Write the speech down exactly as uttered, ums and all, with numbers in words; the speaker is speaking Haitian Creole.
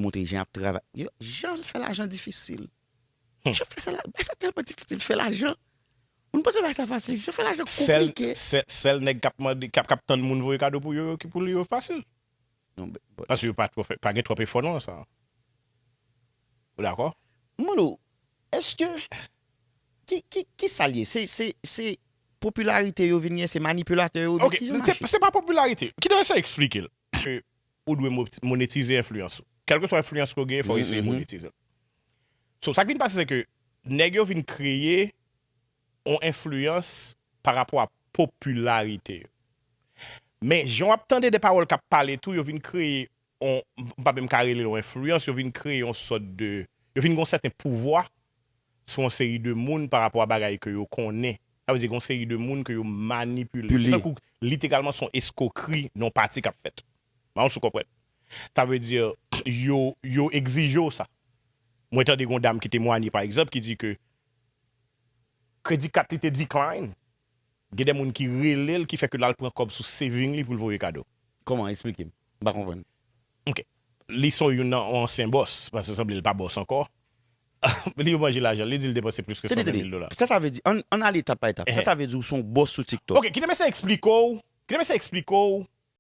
montre jan y ap travay. Yo, jan fè lajan difisil. Jan fè sa la, bagay sa tèlman difisil fè lajan. Moun panse bagay sa fasil, jan fè lajan Sèl, konplike. sèl, sèl nèg k ap mande, k ap, k ap tann moun voye kado pou yo, ki pou li yo fasil. Non, but, but, Paske yo pa, twò fè- pa gen twòp efò nan sa. Ou dakò? Mwen, èske ki, ki, ki sa l ye? Se, se, se popilarite yo vin gen, se manipilatè yo, Ok, ki jan se, mache? Se pa popilarite. Kite m eseye eksplike l. Ke ou dwe mo- monetize enfliyans ou. Kèlkeswa enfliyans ke w genyen, fò w eseye monetize l. So, sa k vin pase, se ke nèg yo vin kreye yon enfliyans pa rapò a popilarite yo. Men, jan w ap tande de pawòl k ap pale tou, yo vin kreye, on, m pa menm ka rele l yon enfliyans, yo vin kreye yon sòt de, yo vin gen yon sèten pouvwa sou yon seri de moun pa rapò a bagay ke yo konnen. Sa vle di gen yon seri de moun ke yo manipile. Se tankou literalman se yon eskokri nan yon pati k ap fèt. Mwen si w konprann. Sa vle di yo, yo egzije w sa. Mwen tande gen yon dam ki temwanye, pa egzanp, ki di ke kredi kat li te decline. Gen de moun ki rele l, ki fè ke l al pran kòb sou saving li pou l voye kado. Kòman? Eksplike m. M pa konprann. Ok. Li se youn nan yon ansyen bòs, paske sanble l pa bòs ankò. Li yo manje lajan, li di l depanse plis ke Tande, san ven mil tande. Dola. Sa, sa vle di, ann, ann ale etap pa etap. Sa, Ehe. Sa vle di ou se yon bòs sou TikTok. Ok, kite m eseye eksplike w. Kite m eseye eksplike w.